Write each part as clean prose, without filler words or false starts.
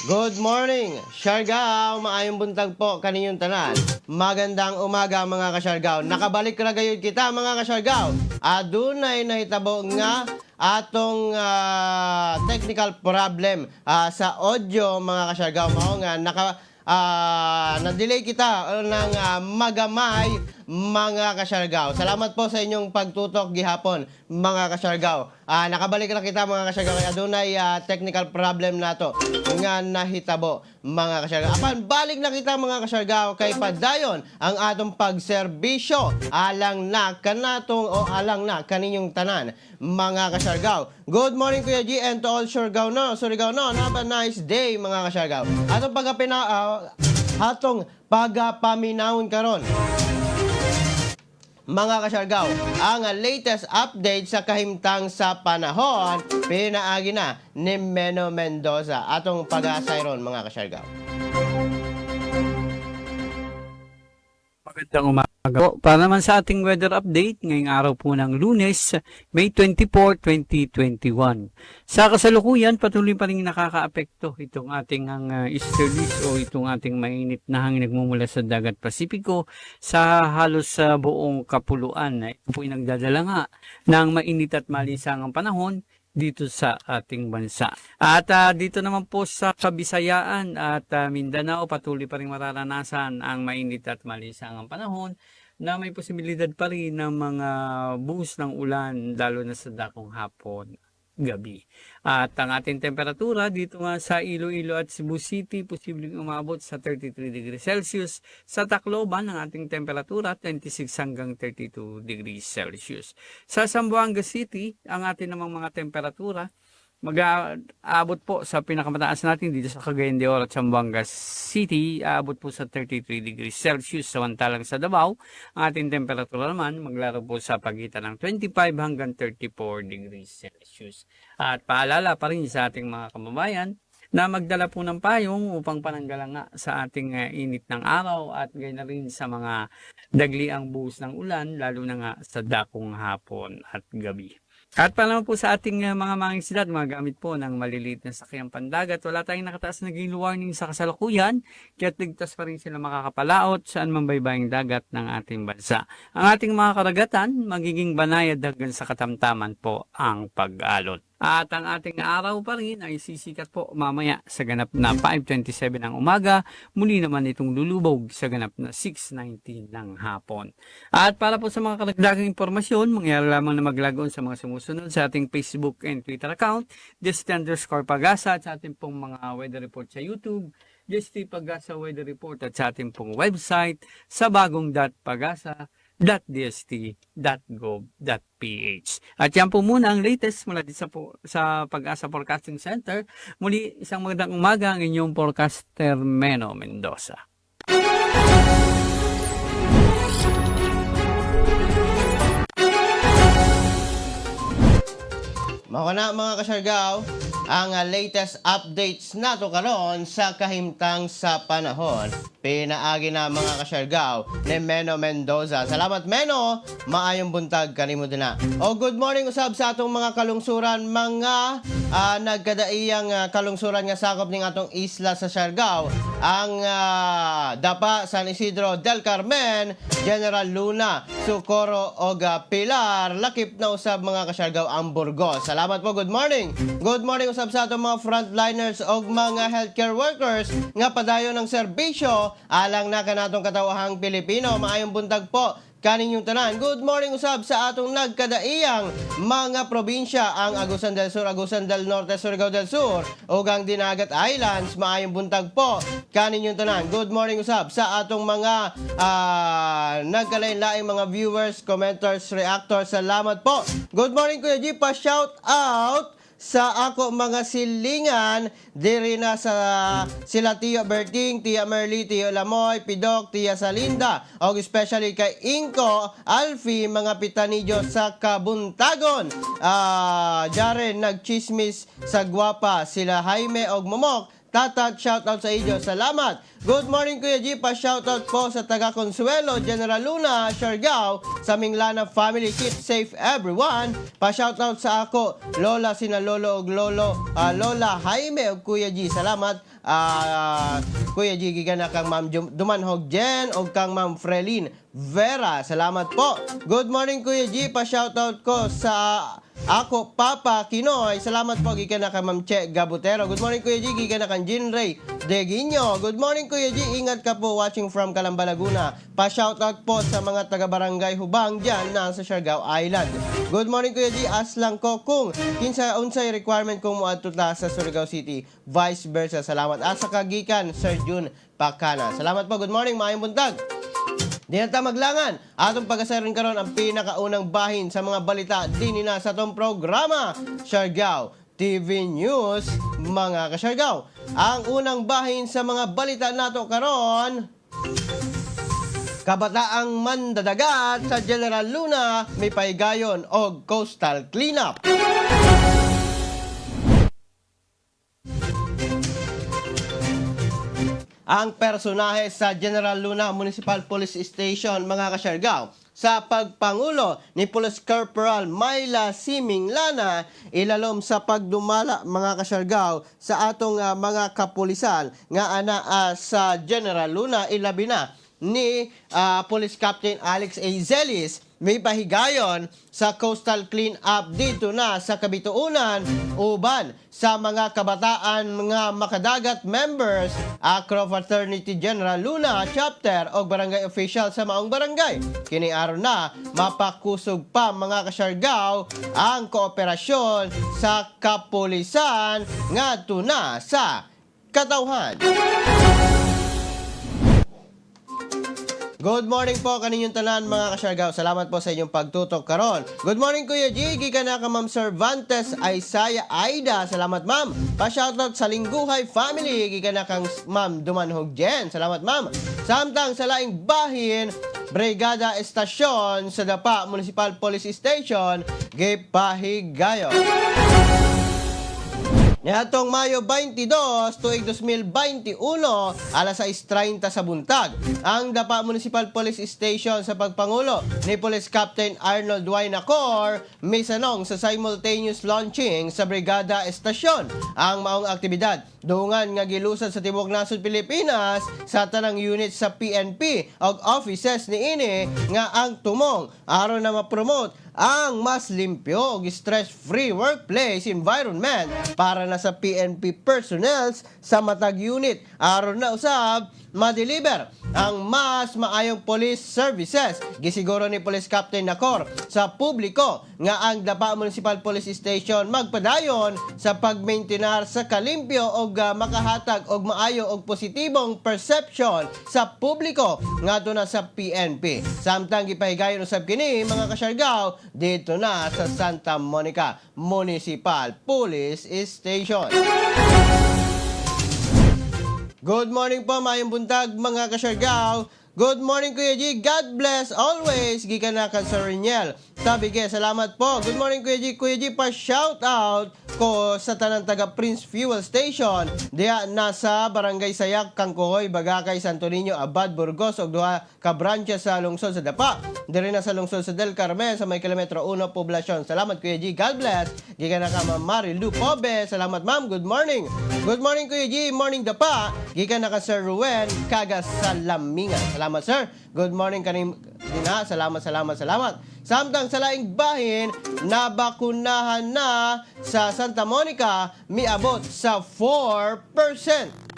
Good morning, Siargao! Maayong buntag po kaninyong tanan. Magandang umaga, mga kasyargao. Nakabalik ra gayud kita, mga kasyargao. Adunay nahitabo nga atong technical problem sa audio, mga kasyargao. Mao nga na-delay kita ng magamay, mga kasyargao. Salamat po sa inyong pagtutok gihapon, mga kasyargao. Nakabalik na kita, mga kasyargao, kay adunay technical problem nato nga nahitabo, mga kasyargao. Apan balik na kita, mga kasyargao, kay padayon ang atong pagserbisyo alang na kanatong o alang na kaninyong tanan, mga kasyargao. Good morning, Kuya G, and to all Siargao no, Surigao no. Have a nice day, mga kasyargao. Atong pagapaminawon karon, mga kasyargao, ang latest update sa kahimtang sa panahon, pinaagi na ni Meno Mendoza. Atong pag-asayron, mga kasyargao. Magandang umaga po. Para naman sa ating weather update ngayong araw po ng Lunes, May 24, 2021. Sa kasalukuyan, patuloy pa rin nakakaapekto itong ating easterlies o itong ating mainit na hangin nagmumula sa Dagat Pasipiko sa halos sa buong kapuluan. Ito po ay nagdadala nga ng mainit at malisangang panahon dito sa ating bansa. At dito naman po sa Kabisayaan at Mindanao, patuloy pa rin mararanasan ang mainit at malisangang panahon na may posibilidad pa rin ng mga buhos ng ulan, lalo na sa dakong hapon, gabi. At ang ating temperatura dito nga sa Iloilo at Cebu City, posibleng umabot sa 33 degrees Celsius. Sa Tacloban, ang ating temperatura 26 hanggang 32 degrees Celsius. Sa Zamboanga City, ang ating namang mga temperatura mag-aabot po sa pinakamataas natin dito sa Cagayan de Oro at Zamboanga City, aabot po sa 33 degrees Celsius. Samantalang sa Davao, ang ating temperatura naman maglaro po sa pagitan ng 25 hanggang 34 degrees Celsius. At paalala pa rin sa ating mga kababayan na magdala po ng payong upang pananggalang nga sa ating init ng araw at gayon na rin sa mga dagliang buhos ng ulan, lalo na nga sa dakong hapon at gabi. At para naman po sa ating mga mangisda at mga gamit po ng maliliit na sakyang pandagat, wala tayong nakataas na gale warning sa kasalukuyan, kaya't ligtas pa rin sila makakapalaot saan man baybaying dagat ng ating bansa. Ang ating mga karagatan, magiging banayad hanggang sa katamtaman po ang pag-alon. At ang ating araw pa rin ay sisikat po mamaya sa ganap na 5:27 ng umaga. Muli naman itong lulubog sa ganap na 6:19 ng hapon. At para po sa mga karagdagang impormasyon, mangyari lamang na mag-log on sa mga sumusunod sa ating Facebook and Twitter account, DST_Pagasa, at sa ating pong mga weather report sa YouTube, DST Pagasa Weather Report, at sa ating pong website sa bagong.pagasa.dst.gov.ph. At yan po muna ang latest mula dito sa Pag-asa Forecasting Center. Muli, isang magandang umaga, ang inyong forecaster, Meno Mendoza. Mao na, mga kasyargao, ang latest updates nato karon sa kahimtang sa panahon. Pinaagi na, mga kasyargao, ni Meno Mendoza. Salamat, Meno, maayong buntag kanimo din na. O good morning usab sa atong mga kalungsuran, mga nagkadaiyang kalungsuran nga sakop ning atong isla sa Siargao, ang Dapa, San Isidro del Carmen, General Luna, Socorro og Pilar, lakip na usab, mga kasyargao, ang Burgos. Salamat po, good morning. Good morning usab sa atong mga frontliners og mga healthcare workers nga padayon ng serbisyo alang na kanatong katawahang Pilipino. Maayong buntag po kaninyong tanan. Good morning usab sa atong nagkadaiyang mga probinsya, ang Agusan del Sur, Agusan del Norte, Surigao del Sur ug ang Dinagat Islands. Maayong buntag po kaninyong tanan. Good morning usab sa atong mga nagkalain-laing mga viewers, commenters, reactors. Salamat po. Good morning, Kuya G, pa shout out sa ako mga silingan diri na sa sila Tio Berting, Tia Merly, Tio Lamoy, Pidok, Tia Salinda, og especially kay Inko, Alfie, mga pitanidyo sa Kabuntagon. Jaren nagchismis sa gwapa sila Jaime og Momok. Tatat, shoutout sa inyo. Salamat. Good morning, Kuya G. Pa shoutout po sa taga Consuelo, General Luna, Siargao, sa Minglana family. Keep safe, everyone. Pa shoutout sa ako, Lola sina Lolo og Lolo, Lola Jaime og Kuya G. Salamat. Kuya G, gikan na kang Ma'am Dumanhog Jen og kang Ma'am Frelin Vera. Salamat po. Good morning, Kuya G. Pa shoutout ko sa ako, Papa Kinoy. Salamat po. Gikan na kang Ma'am Che Gabutero. Good morning, Kuya G. Gikan na kang Jean Ray De Guinyo. Good morning, Kuya G. Ingat ka po, watching from Calamba, Laguna. Pa shoutout po sa mga taga-barangay Hubang dyan na sa Siargao Island. Good morning, Kuya G. Aslang ko kung kinsa unsay requirement kung moadto ta sa Surigao City. Vice versa. Salamat. Asa ka gikan, Sir June Pacana. Salamat po. Good morning. Maayong buntag. Di na ta maglangan. Atong pag-asaron karon ang pinakaunang bahin sa mga balita dinhi na sa atong programa, Siargao TV News, mga kasyargao. Ang unang bahin sa mga balita nato karon, kabataang mandadagat sa General Luna may paygayon og coastal cleanup. Ang personahe sa General Luna Municipal Police Station, mga kasyargao, sa pagpangulo ni Police Corporal Myla Siming Lana, ilalom sa pagdumala, mga kasyargao, sa atong mga kapulisan nga anaa sa General Luna, ilabi na ni Police Captain Alex A. Zelis, may pahigayon sa coastal clean up dito na sa Kabituunan uban sa mga kabataan mga makadagat members, Acro Fraternity General Luna Chapter o barangay official sa maong barangay. Kini aron na mapakusog pa, mga kasyargao, ang kooperasyon sa kapulisan ngadto na sa katawhan. Good morning po kaninyong tanan, mga kasyargao. Salamat po sa inyong pagtutok karon. Good morning, Kuya G. Gikan na ka Ma'am Cervantes Isaiah Aida. Salamat, ma'am. Pa-shoutout sa Lingguhay family. Gikan na kang Ma'am Dumanhog Jen. Salamat, ma'am. Samtang sa laing bahin, Brigada Estasyon sa Dapa Municipal Police Station gipahigayon. Niadtong Mayo 22, tuig 2021, alas 6:30 sa buntag, ang Dapa Municipal Police Station sa pagpangulo ni Police Captain Arnold Y. Nacor misanong sa simultaneous launching sa Brigada Estasyon. Ang maong aktibidad, dungan nga gilusad sa tibuok nasod Pilipinas sa tanang unit sa PNP og offices niini nga ang tumong aron na ma-promote ang mas limpyo ug stress-free workplace environment para na sa PNP personnels sa matag unit aron na usab ma-deliver ang mas maayong police services. Gisiguro ni Police Captain Nacor sa publiko nga ang Dapa Municipal Police Station magpadayon sa pagmaintenar sa kalimpyo og makahatag og maayo og positibong perception sa publiko ngadto na sa PNP. Samtang gipahigayon usab kini, mga kasyargao, dito na sa Santa Monica Municipal Police Station. Good morning po, maayong buntag, mga kasyargao. Good morning, Kuya G. God bless always. Gikan na ka Sir Reniel. Tabige, salamat po. Good morning, Kuya G. Kuya G, pa shout out ko sa tanang taga Prince Fuel Station. Diya nasa Barangay Sayak, Kangkuhoy, Bagakay, Santo Niño, Abad, Burgos ug duha ka branches sa lungsod sa Dapa. Diri na sa lungsod sa Del Carmen sa may kilometro 1 poblasyon. Salamat, Kuya G. God bless. Gikan na ka Ma'am Marilu Pobe. Salamat, ma'am. Good morning. Good morning, Kuya G. Morning, Dapa. Gikan na ka Sir Ruben Kagasalamingan. Salamat, sir. Good morning kanim dina. Salamat, salamat, salamat. Samtang sa laing bahin, nabakunahan na sa Santa Monica miabot sa 4%.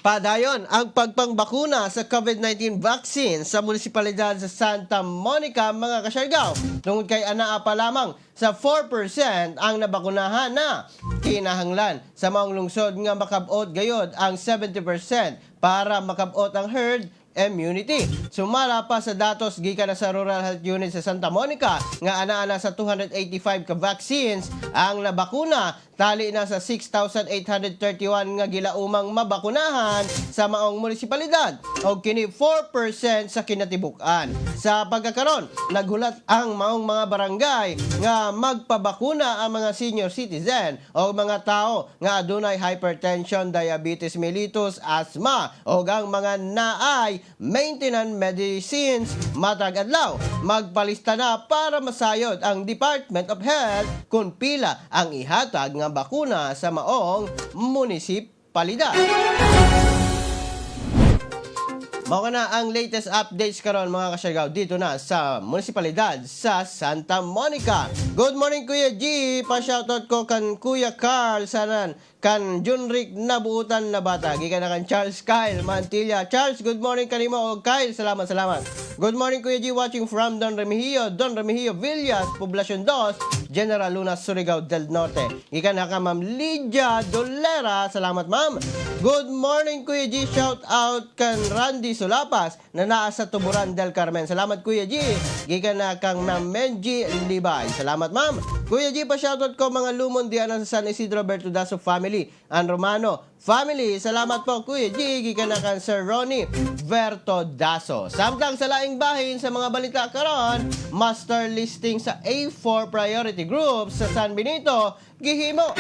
Padayon ang pagpangbakuna sa COVID-19 vaccine sa munisipalidad sa Santa Monica, mga kasyargao. Tungod kay anaa pa lamang sa 4% ang nabakunahan na. Kinahanglan sa maong lungsod nga makabot gayod ang 70% para makabot ang herd immunity. Sumala pa sa datos gikan na sa Rural Health Unit sa Santa Monica nga ana-ana sa 285 ka vaccines ang nabakuna, tali na sa 6,831 nga gilaumang mabakunahan sa maong munisipalidad og kini 4% sa kinatibuk-an. Sa pagkakaron, naghulat ang maong mga barangay nga magpabakuna ang mga senior citizen o mga tao nga adunay hypertension, diabetes mellitus, asthma o ang mga naay maintenance medicines matag adlaw. Magpalista na para masayod ang Department of Health kung pila ang ihatag nga bakuna sa maong munisipalidad. Mao na ang latest updates karon, mga kasyargaw, dito na sa munisipalidad sa Santa Monica. Good morning, Kuya G, pa-shoutout ko kan Kuya Carl Sanan, kan Junric Nabuutan na bata. Gikan na kan Charles Kyle Mantilla. Charles, good morning kanimo og Kyle, salamat, salamat. Good morning, Kuya G, watching from Don Remigio, Don Remigio Villas, Poblacion 2, General Luna, Surigao del Norte. Gikan na ka Ma'am Lydia Dolera, salamat, ma'am. Good morning, Kuya G, shout out kan Randy Sulapas na naa sa Tuburan del Carmen. Salamat, Kuya G. Gikan na kang Ma'am Menji Libay. Salamat, ma'am. Kuya G, pa shoutout ko mga lumon diyan sa San Isidro Bertudaso family, ang Romano family. Salamat po, Kuya G. Gikan na kan Sir Ronnie Verto Daso. Samtang sa laing bahin sa mga balita karon, master listing sa A4 priority groups sa San Benito gihimo.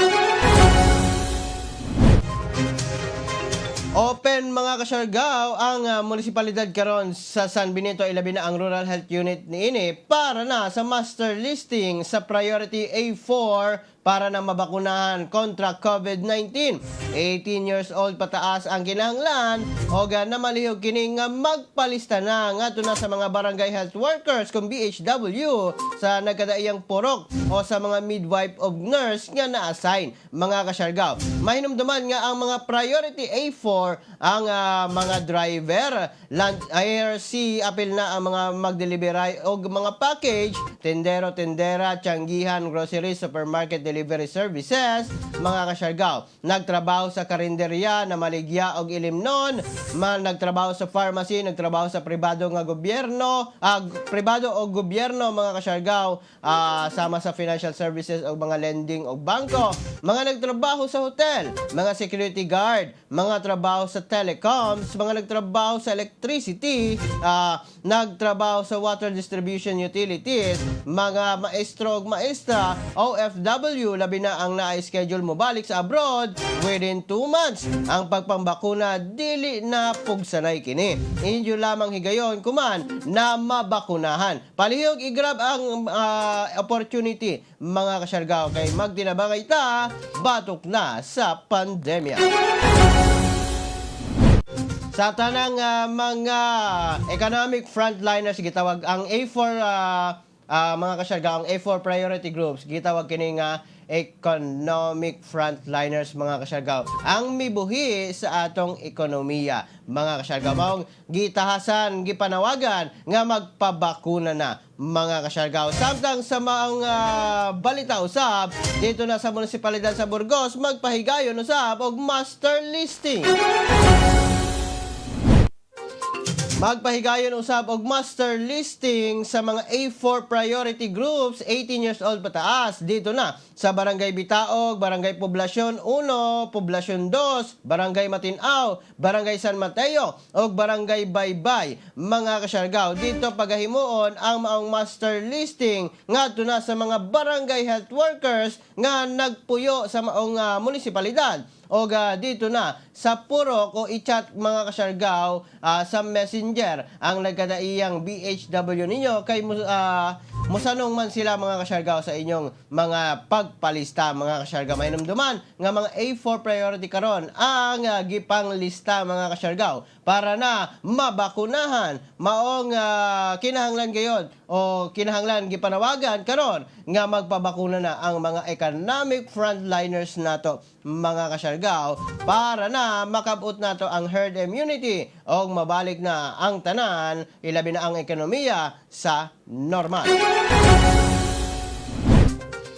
Open, mga kasyargaw, ang munisipalidad karon sa San Benito, ilabi na ang Rural Health Unit niini, para na sa master listing sa priority A4 para na mabakunahan kontra COVID-19. 18 years old pataas ang kinahanglan o na malihog kini nga magpalista na ngadto na sa mga barangay health workers kung BHW sa nagkadaiyang purok o sa mga midwife o nurse nga na-assign, mga kasyargaw. Mahinumduman nga ang mga priority A4 ang mga driver, land, air, sea, apil na ang mga magdelivery og mga package, tendero, tendera, tiyanggihan, grocery, supermarket delivery services, mga kasyargaw. Nagtrabaho sa karinderya na maligya og ilimnon, man nagtrabaho sa pharmacy, nagtrabaho sa pribado nga gobyerno, pribado o gobyerno, mga kasyargaw, sama sa financial services o mga lending o bangko, mga nagtrabaho sa hotel, mga security guard, mga trabaho sa telecoms, mga nagtrabaho sa electricity, nagtrabaho sa water distribution utilities, mga maestro ug maestra, OFW, labi na ang na-schedule mo balik sa abroad within 2 months. Ang pagpambakuna dili na pugsanay kini. Inyo lamang higayon kuman na mabakunahan. Palihog i-grab ang opportunity, mga kasyargaw, kay magtinabangay ta batok na sa pandemya. Sa tanang mga economic frontliners, gitawag ang A4, mga kasyargaw, ang A4 priority groups gitawag kini nga economic frontliners, mga kasyargaw, ang mibuhi sa atong ekonomiya, mga kasyargaw. Maong gitahasan, gipanawagan nga magpabakuna na, mga kasyargaw. Samtang sa mga balita usab dito na sa munisipalidad sa Burgos, magpahigayon usab og master listing. Magpahigayon usab og master listing sa mga A4 priority groups 18 years old pataas dito na sa Barangay Bitaog, Barangay Poblacion 1, Poblacion 2, Barangay Matin-aw, Barangay San Mateo ug Barangay Baybay, mga kasyargaw. Dito pagahimuon ang maong master listing ngadto na sa mga barangay health workers nga nagpuyo sa maong munisipalidad o dito na sa purok o i-chat, mga kasyargaw, sa Messenger ang nagkadaiyang BHW ninyo kay musanong man sila, mga kasyargaw, sa inyong mga pagpalista, mga kasyargaw. Mainumduman nga mga A4 priority karon ang gipanglista, mga kasyargaw, para na mabakunahan. Maong kinahanglan gayon o kinahanglan gipanawagan karon nga magpabakuna na ang mga economic frontliners nato, mga kasyargaw, para na makabot nato ang herd immunity o mabalik na ang tanan, ilabi na ang ekonomiya, sa normal.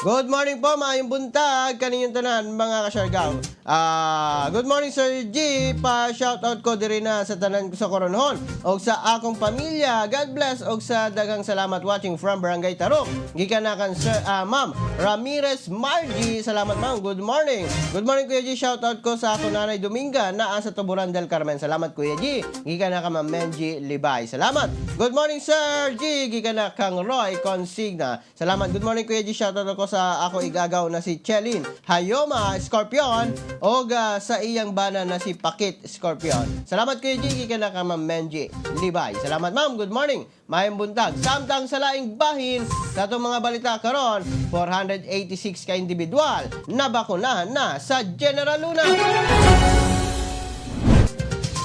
Good morning po, maayong buntag kaninyong tanan, mga kasyargaw. Good morning, Sir G. Pa shoutout ko diri na sa tanan ko sa Coronhon og sa akong pamilya. God bless og sa daghang salamat, watching from Barangay Tarok. Gikan na kan Sir Ma'am Ramirez Margie. Salamat, ma'am. Good morning. Good morning, Kuya G. Shoutout ko sa akong nanay Dominga naa sa Tuburan del Carmen. Salamat, Kuya G. Gikan na ka Ma'am Menji Libay. Salamat. Good morning, Sir G. Gikan na kang Roy Consigna. Salamat. Good morning, Kuya G. Shoutout ko sa ako igagaw na si Chelin Hayoma Scorpion og sa iyang bana na si Pakit Scorpion. Salamat, Kuya G. Gikan na kang Ma'am Menji Libay. Salamat, ma'am. Good morning. Maayong buntag. Samtang sa laing bahin sa atong mga balita karon, 486 ka individual na bakunahan na sa General Luna.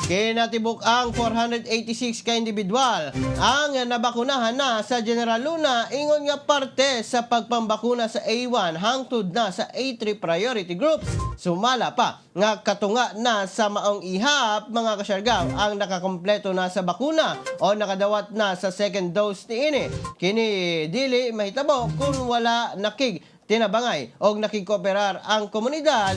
Kinatibuk ang 486 ka individual ang nabakunahan na sa General Luna, ingon nga parte sa pagpambakuna sa A1 hangtod na sa A3 priority groups. Sumala pa nga katunga na sa maong ihap, mga kasyargaw, ang nakakompleto na sa bakuna o nakadawat na sa second dose niini. Kini dili mahitabo kung wala nakig tinabangay og nakikooperar ang komunidad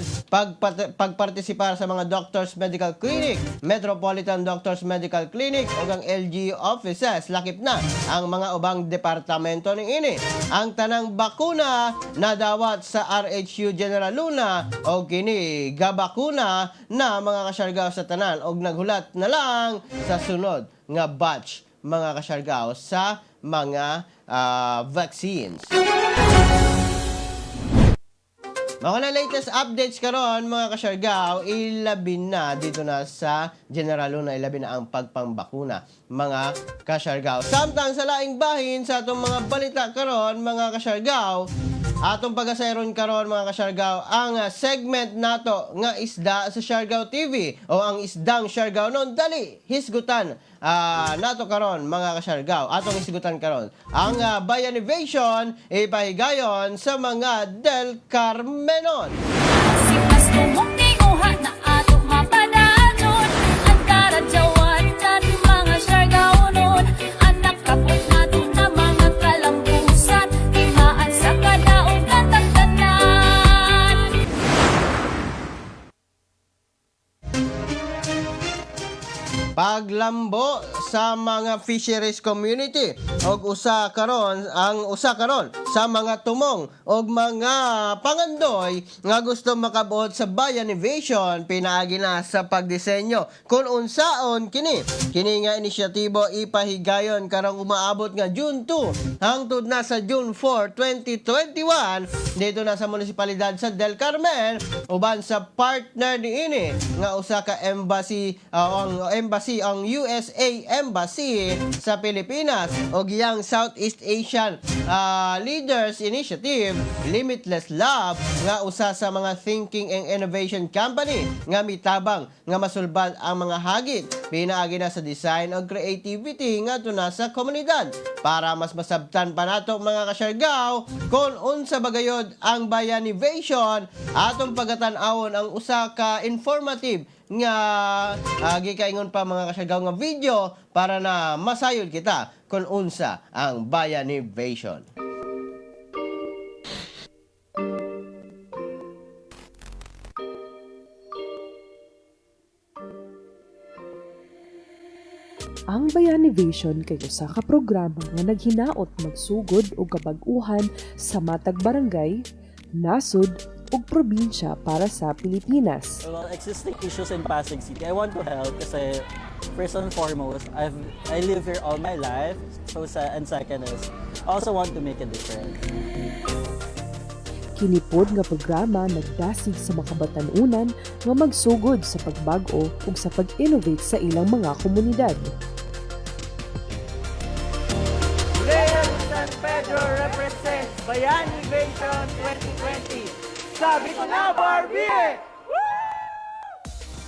pagpartisipar sa mga Doctors Medical Clinic, Metropolitan Doctors Medical Clinic ug ang LGU offices, lakip na ang mga ubang departamento niini. Ang tanang bakuna nadawat sa RHU General Luna og kini gabakuna na, mga kasyargaw, sa tanan og naghulat na lang sa sunod nga batch, mga kasyargaw, sa mga vaccines. Mga na latest updates karon, mga kasyargaw, ilabi na dito na sa General Luna, ilabi na ang pagpangbakuna, mga kasyargaw. Samtang sa laing bahin sa atong mga balita karon, mga kasyargaw, atong pagasayron karon, mga kasyargaw, ang segment nato nga isda sa Siargao TV o ang isdang Siargao noon. Dali hisgutan nato karon, mga kasyargaw, atong hisgutan karon ang Bayanivation ipahigayon sa mga Del Carmenon. Sipas tumong na ato mapadayon. Ang karadyawan tan mga Siargaonon. Anak kapot nato na mga kalampusan. Timaan sa kadaong katagtanan. Paglambo sa mga fisheries community og usa karon ang usa karon sa mga tumong og mga pangandoy nga gusto makabuot sa Bayanivation pinaagi na sa pagdisenyo kung unsaon kini. Kini nga inisyatibo ipahigayon karong umaabot nga June 2 hangtod na sa June 4, 2021 dito na sa munisipalidad sa Del Carmen uban sa partner niini nga usa ka embassy, ang embassy, ang USA Embassy sa Pilipinas ug iyang Southeast Asian Leaders Initiative Limitless Lab nga usa sa mga thinking and innovation company nga mitabang nga masulbad ang mga hagit pinaagi na sa design ug creativity nga na sa komunidad. Para mas masabtan pa nato, mga kasyargaw, kung unsa bagayod ang Bayanivation, atong pagatan-awon ang usa ka informative nga gikaingon pa, mga kasyargaw, nga video para na masayod kita kung unsa ang Bayanivation. Ang Bayanivation kay usa ka programa nga naghinaot magsugod og kabag-uhan sa matag barangay, nasod ug probinsya para sa Pilipinas. Well, existing issues in Pasig City, I want to help kasi first and foremost, I live here all my life. So, and second is, I also want to make a difference. Kini pod nga programa nagdasig sa makabatan-unan nga magsugod sa pagbag-o ug sa pag-innovate sa ilang mga komunidad. Leon San Pedro represents Bayanivation 2020. Sabi ko na, Barbie!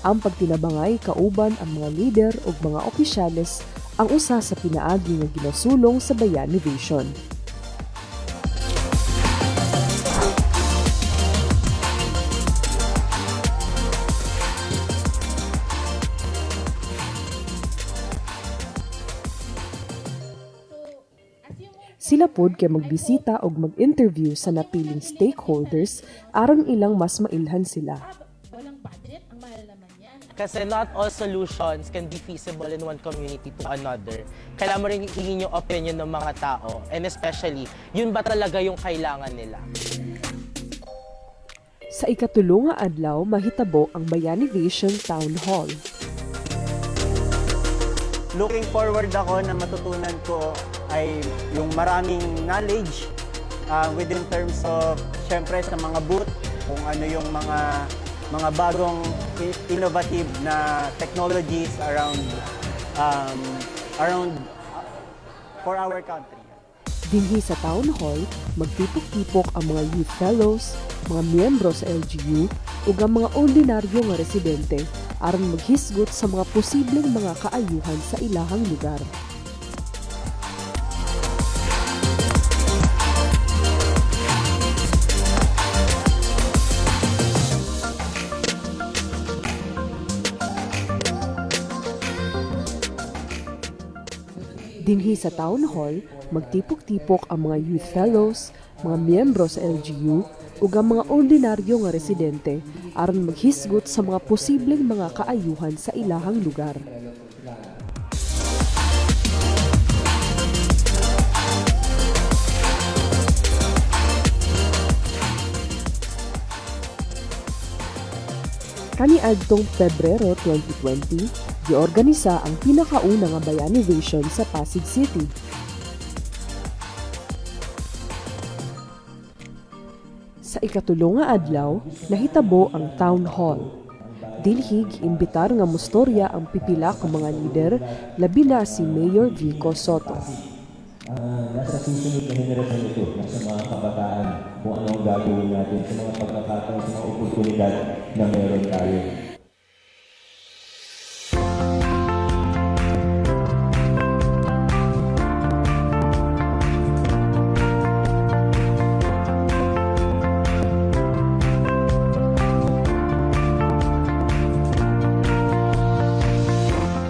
Ang pagtinabangay kauban ang mga lider ug mga opisyales ang usa sa pinaagi nga ginasulong sa Bayanivation. Sila pod kay magbisita og mag-interview sa napiling stakeholders aron ilang mas mailhan sila. Kasi not all solutions can be feasible in one community to another. Kailangan mo rin hingin yung opinion ng mga tao. And especially, yun ba talaga yung kailangan nila? Sa ikatulo nga adlaw, mahitabo ang Bayanivation Town Hall. Looking forward ako na matutunan ko ay yung maraming knowledge within terms of, syempre, sa mga booth, kung ano yung mga bagong innovative na technologies around for our country. Dinhi sa Town Hall, magtipok-tipok ang mga youth fellows, mga miyembro sa LGU, ug ang mga ordinaryo nga residente aron maghisgot sa mga posibleng mga kaayuhan sa ilahang lugar. Dinhi sa Town Hall, magtipok-tipok ang mga youth fellows, mga miyembro sa LGU, ug ang mga ordinaryo nga residente aron maghisgot sa mga posibleng mga kaayuhan sa ilahang lugar. Kaniadtong Pebrero 2020, giorganisa ang pinakauna nga Bayanivation sa Pasig City. Sa ikatulo nga adlaw, nahitabo ang Town Hall. Dinhi giimbitar nga mostorya ang pipila ka mga lider, labi na si Mayor Vico Sotto. Nasa susunod na henerasyon ito, nasa mga kabataan, kung ano ang gagawin natin sa mga pagkakataon, sa mga oportunidad na meron tayo.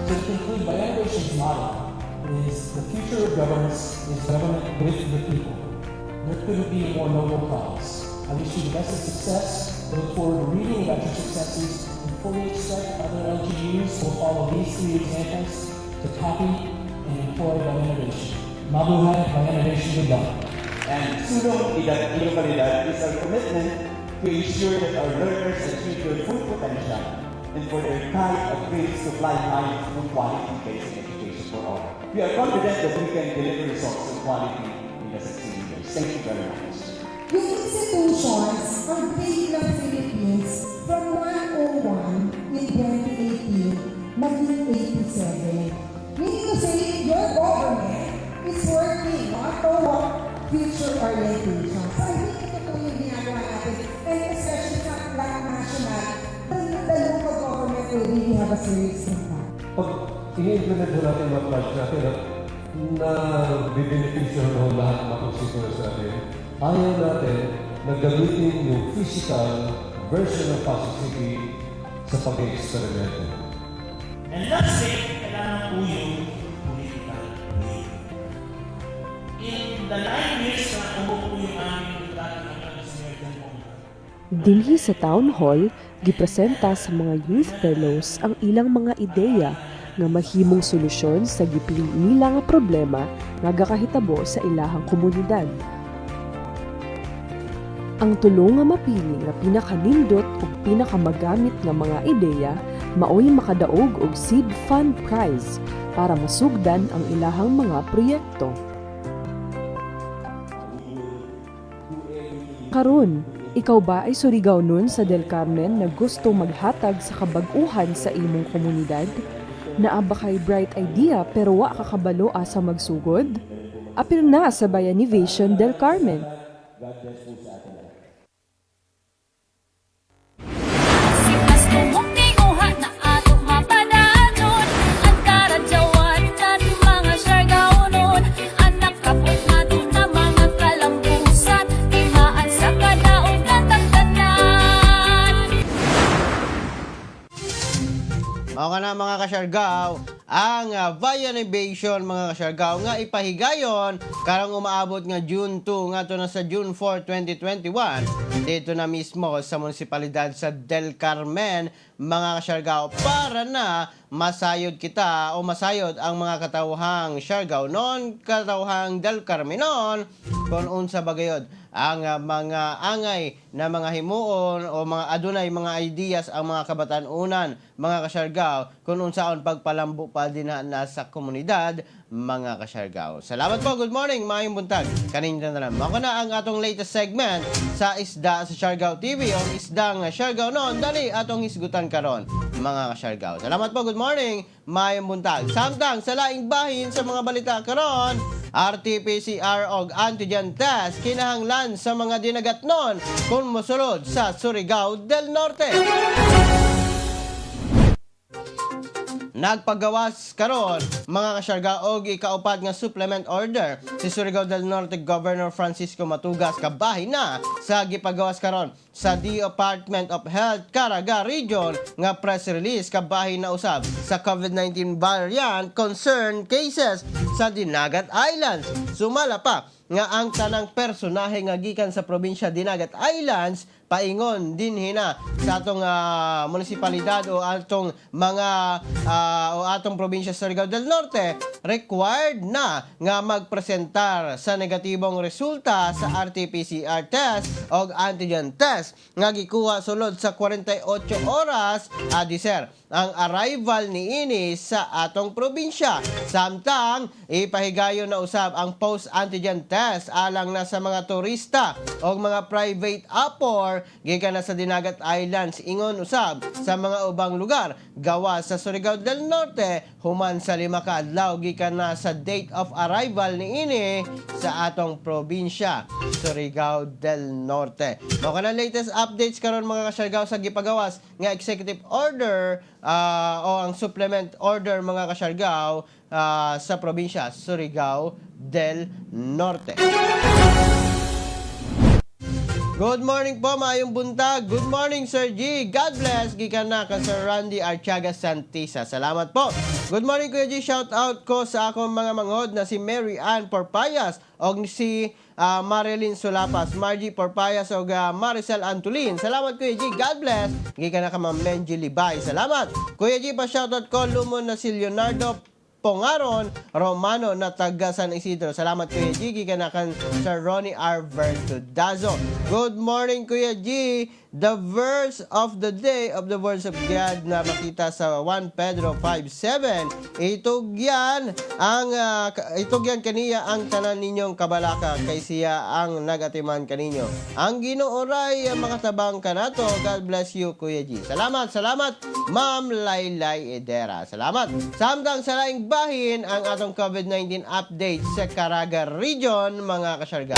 To conclude, Bayanivation's motto is the future of governance is government with the people. There couldn't be a more noble cause. I wish you the best of success, look forward to reading about your successes, and fully expect other LGUs will follow these three examples to copy and employ Bayanivation. Mabuhay, Bayanivation, good luck. And Sulong Edad Ilokalidad is our commitment to ensure that our learners achieve their full potential and for their kite of dreams to fly high through quality basic education for all. We are confident that we can deliver results of quality in the succeeding years. Thank you very much. Yung institutions, ang grade ng Philippines from 101 in 2018, naging 87. Meaning to say, your government is working on toward future orientation. So I think ito po yung ginagawa natin. And especially sa plan national, the local government will really have a serious impact. Pag i-implement ho natin mga plans natin at na bibenepisyo ho lahat ng mga constituents natin, ayaw natin na gamitin yung physical version ng Pasig City sa pag-eksperimento. And lastly, kailangan po yung political will. In the 9 years na umupo yung aming dating Mayor Del Monte, Dinhi sa Town Hall, gipresenta sa mga youth fellows ang ilang mga ideya nga mahimong solusyon sa gipili nila nga problema nga gakahitabo sa ilahang komunidad. Ang tulo nga mapili nga pinakanindot ug pinakamagamit nga mga ideya maoy makadaog og seed fund prize para masugdan ang ilahang mga proyekto. Karon, ikaw ba ay Surigaonon sa Del Carmen na gusto maghatag sa kabag-uhan sa imong komunidad? Naa ba kay bright idea pero wa ka kabalo asa magsugod? Apil na sa Bayanivation Del Carmen. Si Pastumong tinguha na ato mapadayon. Ang karadyawan tan mga Siargaonon. Anak kapot nato na mga kalampusan. Timaan sa kadaog natagtanan. Mao ka. Mao na, mga kasyargaw, ang Bayanivation, mga kasyargaw, nga ipahigayon karong umaabot nga June 2 ngadto na sa June 4, 2021 dito na mismo sa munisipalidad sa Del Carmen, mga kasyargaw, para na masayod kita o masayod ang mga katawhang Siargao non, katawhang Del Carmen non, kung unsa bagayod ang mga angay na mga himuon o mga adunay mga ideas ang mga kabatan-unan, mga kasyargaw, kung unsaon pagpalambo pa din na sa komunidad, mga kasyargaw. Salamat po. Good morning. Maayong buntag. Kaninyo na lang. Mao na ang atong latest segment sa Isda sa Siargao TV o Isdang Siargao noon. Dali atong hisgutan karon, mga kasyargaw. Salamat po. Good morning. Maayong buntag. Samtang sa laing bahin sa mga balita karon, RT-PCR og antigen test kinahanglan sa mga dinagatnon kung mosulod sa Surigao del Norte. Nagpagawas karon, mga kasyarga, og ikaupat nga supplement order si Surigao del Norte Governor Francisco Matugas, kabahin na sa gipagawas karon sa Department of Health Caraga Region nga press release, kabahin na usab sa COVID-19 variant concern cases sa Dinagat Islands. Sumala pa nga ang tanang personahe nga gikan sa probinsya Dinagat Islands paingon dinhi na sa atong munisipalidad o atong mga o atong probinsya sa Surigao del Norte, required na nga magpresentar sa negatibong resulta sa RT-PCR test o antigen test nga gikuha sulod sa 48 oras adi sir ang arrival niini sa atong probinsya. Samtang ipahigayon na usab ang post-antigen test alang na sa mga turista o mga private apor gikan na sa Dinagat Islands, ingon usab sa mga ubang lugar gawa sa Surigao del Norte, human sa 5 ka adlaw gikan na sa date of arrival niini sa atong probinsya Surigao del Norte. Mao kana latest updates karon, mga kasyargaw, sa gipagawas nga executive order o ang supplement order, mga kasyargaw, sa probinsya Surigao del Norte. Good morning po, maayong buntag. Good morning, Sir G. God bless. Gikan na ka Sir Randy Archaga Santisa. Salamat po. Good morning, Kuya G. Shout out ko sa akong mga manghod na si Mary Ann Porpayas o si Marilyn Sulapas, Margie Porpayas o Maricel Antulin. Salamat, Kuya G. God bless. Gikan na ka Ma'am Menji Libay. Salamat. Kuya G, pa shoutout ko lumon na si Leonardo Pongaron Romano na taga San Isidro. Salamat, Kuya G. Gikan na kan Sir Ronnie R. Vertudazo. Good morning, Kuya G. The verse of the day of the words of God na makita sa 1 Pedro 5:7. Itugyan kaniya ang tanan ninyong kabalaka kay siya ang nagatiman kaninyo. Ang Ginoo ray makatabang kanato. God bless you, Kuya G. Salamat, salamat, Ma'am Laylay Edera. Salamat. Samtang sa laing bahin, ang atong COVID-19 update sa Caraga Region, mga kasyarga.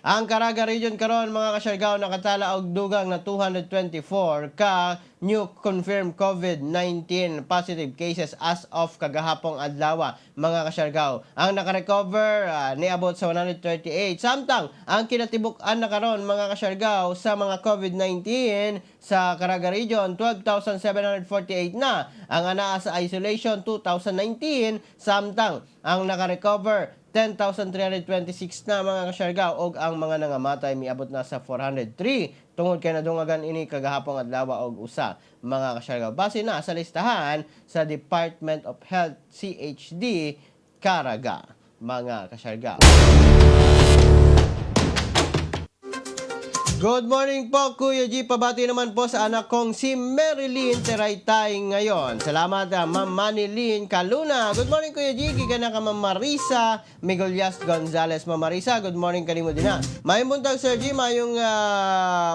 Ang Caraga Region karon, mga kasyargaw, nakatala og dugang na 224 ka new confirmed COVID-19 positive cases as of kagahapong adlaw, mga kasyargaw. Ang nakarecover niabot sa 138. Samtang ang kinatibuk-an na karon, mga kasyargaw, sa mga COVID-19 sa Caraga Region, 12,748 na. Ang anaa sa isolation, 2,019. Samtang ang nakarecover, 10,326 na, mga kasyargaw, og ang mga nangamatay miabot na sa 403 tungod kay nadungagan ini kagahapong adlaw og usa, mga kasyargaw, base na sa listahan sa Department of Health CHD Caraga, mga kasyargaw. Good morning po, Kuya G. Pabati naman po sa anak kong si Marilyn Teraytay ngayon. Salamat, Ma'am Manilyn Kaluna. Good morning, Kuya G. Gikan na ka Ma'am Marisa Miguelias Gonzales. Ma'am Marisa, good morning kanimo din na. Maayong buntag, Sir G. Maayong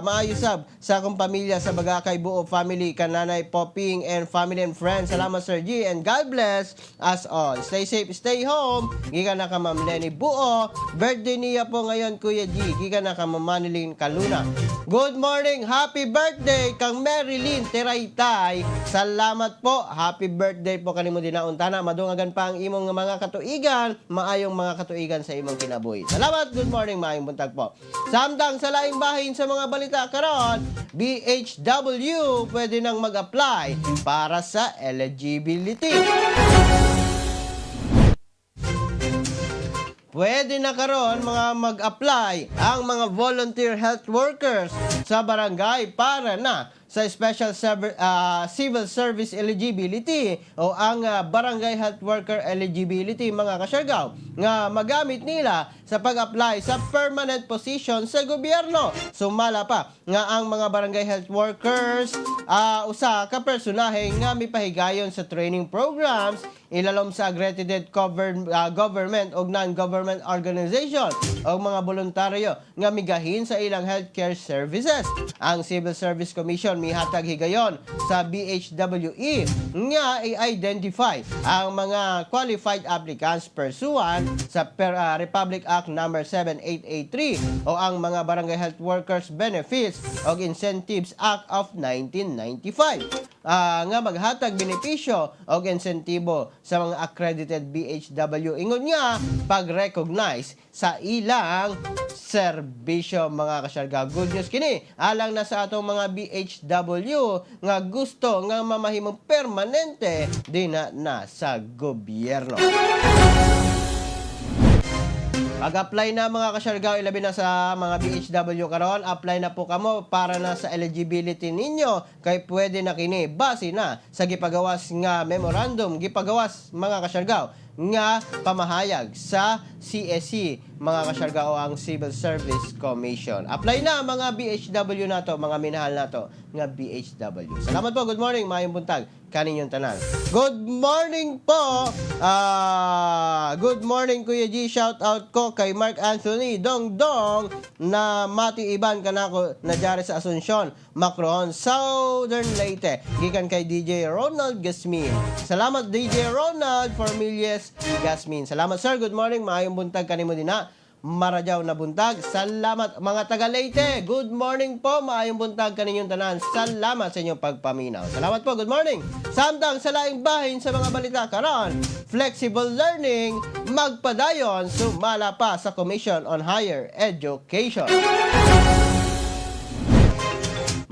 maayos sab sa akong pamilya sa Bagakay Buo family, kananay Popping and family and friends. Salamat, Sir G. And God bless us all. Stay safe, stay home. Gikan na ka Ma'am Lenny Buo. Birthday niya po ngayon, Kuya G. Gikan na ka Ma'am Manilyn Kaluna. Laguna. Good morning, happy birthday kang Marilyn Teraytay. Salamat po. Happy birthday po kanimo dina untana. Madungagan pa ang imong mga katuigan, maayong mga katuigan sa imong kinabuhi. Salamat. Good morning, maayong buntag po. Samtang sa laing bahin sa mga balita karon, BHW pwede nang mag-apply para sa eligibility. Pwede na karon mga mag-apply ang mga volunteer health workers sa barangay para na sa special civil service eligibility o ang barangay health worker eligibility, mga kasyargaw, nga magamit nila sa pag-apply sa permanent position sa gobyerno. Sumala pa nga ang mga barangay health workers usa ka personahe nga mipahigayon sa training programs ilalom sa accredited government o non-government organization o mga voluntaryo nga migahin sa ilang healthcare services. Ang Civil Service Commission mihatag higayon sa BHWE nga i-identify ang mga qualified applicants pursuant sa Republic Act number 7883 o ang mga Barangay Health Workers Benefits o Incentives Act of 1995 nga maghatag benepisyo og insentibo sa mga accredited BHW ingon nga pag-recognize sa ilang serbisyo, mga kasyarga. Good news kini alang na sa atong mga BHW nga gusto nga mamahimong permanente dina na sa gobyerno. Pag-apply na, mga kasyargaw, ilabi na sa mga BHW karon, apply na po kamo para na sa eligibility ninyo kay pwede na kini base na sa gipagawas nga memorandum, gipagawas, mga kasyargaw, nga pamahayag sa CSC, mga kasyargaw, ang Civil Service Commission. Apply na, mga BHW nato, mga minahal nato nga BHW. Salamat po, good morning, maayong buntag kaninyong tanan. Good morning po. Good morning, Kuya G. Shout out ko kay Mark Anthony Dong Dong na mati iban kanako na diyari sa Asuncion, Macrohon, Southern Leyte. Gikan kay DJ Ronald Gasmin. Salamat, DJ Ronald Formilies Gasmin. Salamat, sir. Good morning. Maayong buntag kanimo dina. Maradyaw na buntag. Salamat, mga taga Leyte. Good morning po. Maayong buntag kaninyong tanan. Salamat sa inyong pagpaminaw. Salamat po. Good morning. Samtang sa laing bahin sa mga balita karon, flexible learning magpadayon sumala pa sa Commission on Higher Education.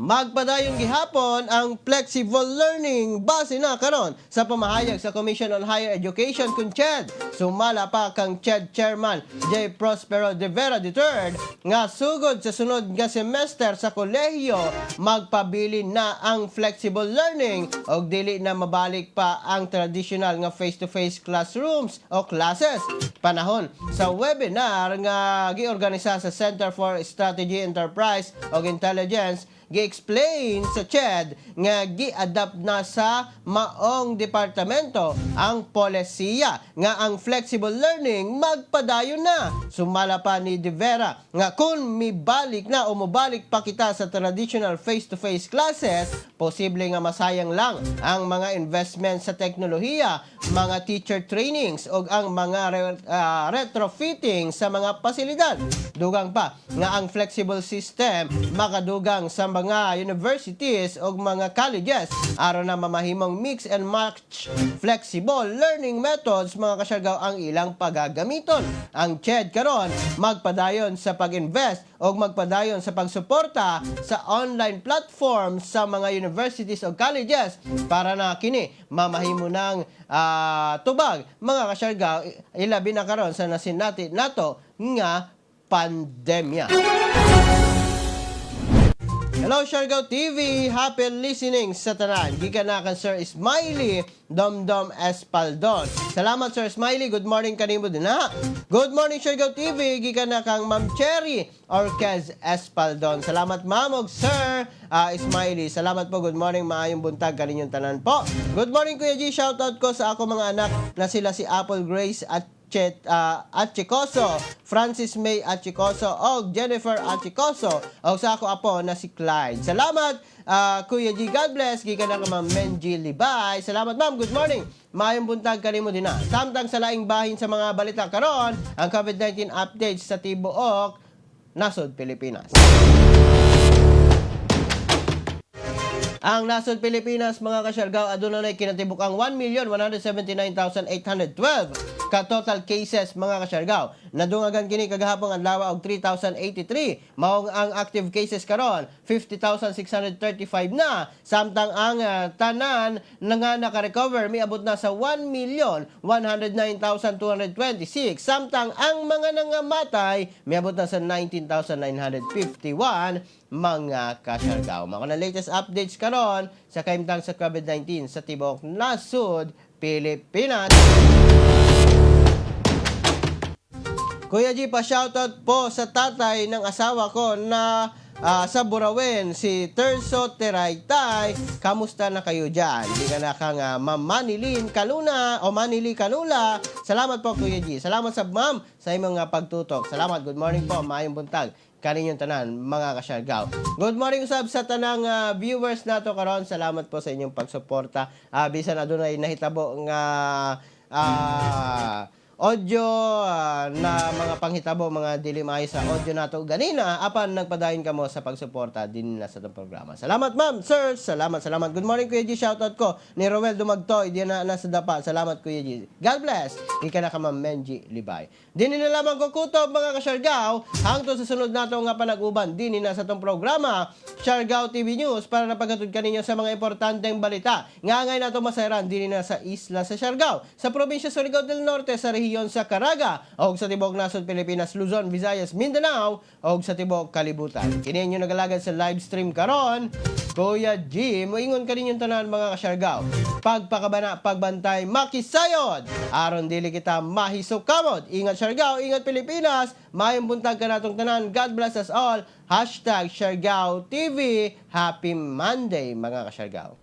Magpadayon gihapon ang flexible learning base na karon sa pamahayag sa Commission on Higher Education kung CHED. Sumala pa kang CHED Chairman J. Prospero de Vera III nga sugod sa sunod nga semester sa kolehiyo, magpabilin na ang flexible learning og dili na mabalik pa ang traditional nga face-to-face classrooms o classes. Panahon sa webinar nga giorganisa sa Center for Strategy Enterprise og Intelligence, gi-explain sa CHED nga gi-adapt na sa maong departamento ang polisiya nga ang flexible learning magpadayon na. Sumala pa ni De Vera nga kung mibalik na o mobalik pa kita sa traditional face-to-face classes, posible nga masayang lang ang mga investment sa teknolohiya, mga teacher trainings o ang mga retrofitting sa mga pasilidad. Dugang pa nga ang flexible system makadugang sa mga universities o mga colleges aron na mamahimong mix and match flexible learning methods, mga kasyargaw, ang ilang pagagamiton. Ang CHED karon magpadayon sa pag-invest o magpadayon sa pagsuporta sa online platform sa mga universities o colleges para na kini mamahimo ng tubag, mga kasyargaw, ilabi na karon sa nasinati nato nga pandemya. Hello, Siargao TV! Happy listening sa tanan. Gikan na kan Sir Smiley Domdom Espaldon. Salamat, Sir Smiley. Good morning kanimo din ha. Good morning, Siargao TV. Gikan na kang Ma'am Cherry Orquez Espaldon. Salamat, ma'am ug Sir Smiley. Salamat po. Good morning. Maayong buntag kaninyong tanan po. Good morning, Kuya G. Shoutout ko sa ako mga anak na sila si Apple Grace at Chet Achicoso, Francis May Achicoso, og Jennifer Achicoso, og sa ako apo na si Clyde. Salamat, Kuya G. God bless. Gikan na ka Ma'am Menji Libay. Salamat, ma'am. Good morning. Maayong buntag kanimo din na. Samtang sa laing bahin sa mga balita karon, ang COVID-19 updates sa tibuok nasod Pilipinas. Ang nasod Pilipinas, mga kasyargaw, aduna na kinatibuk ang 1,179,812 ka total cases, mga kasyargaw. Nadungagan kini kagahapon adlaw og 3,083. Maong ang active cases karon 50,635 na, samtang ang tanan na nga naka-recover miabot na sa 1,109,226, samtang ang mga nangamatay miabot na sa 19,951, mga kasyargaw. Mao na latest updates karon sa kahimtang sa COVID-19 sa tibok nasod Pilipinas. Kuya G, pa-shoutout po sa tatay ng asawa ko na sa Burauen, si Terso Teraytay. Kamusta na kayo dyan? Di ka na kang Ma'am Manilin Kaluna o Manili Kanula. Salamat po, Kuya G. Salamat sa ma'am sa imong pagtutok. Salamat. Good morning po. Maayong buntag kaninyong tanan, mga kasyargaw. Good morning usab sa tanang viewers nato karon. Salamat po sa inyong pagsuporta. Bisan adunay nahitabo nga audio na mga panghitabo, mga dili maayo sa audio nato ganina, apan nagpadayon kamo sa pagsuporta din na sa atong programa. Salamat, ma'am, sir. Salamat, salamat. Good morning, Kuya G. Shoutout ko ni Roel Dumagtoy di na nasa dapa. Salamat, Kuya G. God bless. Ika na ka, Ma'am Menji Libay. Dini na lamang ko kutob, mga kasyargaw, hangtod sa sunod nato nga panag-uban dini na sa atong programa Siargao TV News para napaghatod kaninyo sa mga importanteng balita nga angay nato masayran dini na sa isla sa Siargao, sa probinsya Surigao del Norte, sa rehiyon sa Caraga og sa tibuok nasod Pilipinas, Luzon, Visayas, Mindanao og sa tibuok kalibutan. Kini inyo nagalagad sa live stream karon, Kuya G, moingon kaninyong tanan, mga kasyargaw. Pagpakabana, pagbantay, makisayod! Aron dili kita mahisukamot. Ingat Siargao, ingat Pilipinas. Maayong buntag kanatong tanan. God bless us all. #SiargaoTV. Happy Monday, mga kasyargaw.